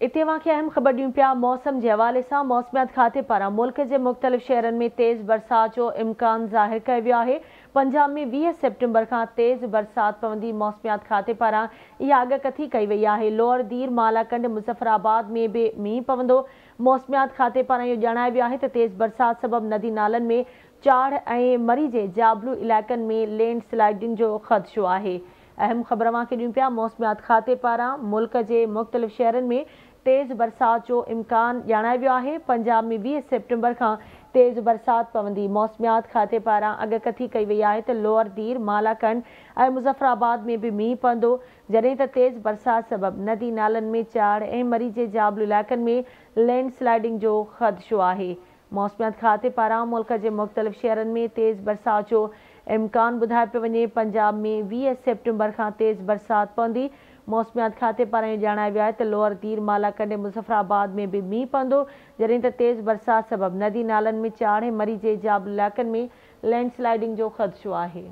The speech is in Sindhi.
اتي اوهان کي اهم خبر ڏيون پيا موسم جي حوالي سان موسميات کاتي پاران ملڪ جي مختلف شهرن ۾ تيز برسات جو امڪان ظاهر ڪيو ويو آهي. پنجاب ۾ 20 سيپٽمبر کان تيز برسات پوندي. موسميات کاتي پاران اها اڳڪٿي ڪئي وئي آهي. لوئر دير، مالاڪنڊ، مظفر آباد ۾ به مينهن پوندو. موسميات کاتي پاران اهو ڄاڻايو ويو آهي ته تيز برسات سبب ندي نالن ۾ چاڙهه ۽ مري جي جابلو علائقن ۾ لينڊ سلائيڊنگ جو خدشو آهي. اهم خبر اوهان کي ڏيون پيا موسميات کاتي پاران ملڪ جي مختلف شهرن ۾ تيز برسات جو امڪان ڄاڻايو ويو آهي. پنجاب ۾ 20 سيپٽمبر کان تيز برسات پوندي. موسميات کاتي پاران اڳڪٿي ڪئي وئي آهي ته لوئر دير، مالاڪنڊ ۽ مظفر آباد ۾ به مينهن پوندو، جڏهن ته تيز برسات سبب ندي نالن ۾ چاڙهه ۽ مري جي جابلو علائقن ۾ لينڊ سلائيڊنگ جو خدشو آهي. موسميات کاتي پاران ملڪ جي مختلف شهرن ۾ تيز برسات جو امڪان ٻڌايو پيو وڃي. پنجاب ۾ 20 سيپٽمبر کان تيز برسات پوندي. موسميات کاتي پاران اهو ڄاڻايو ويو آهي ته لوئر دير، مالاڪنڊ ۽ مظفر آباد ۾ به مينهن پوندو، جڏهن ته تيز برسات سبب ندي نالن ۾ چاڙهه ۽ مري جي جابلو علائقن ۾ لينڊ سلائيڊنگ جو خدشو آهي.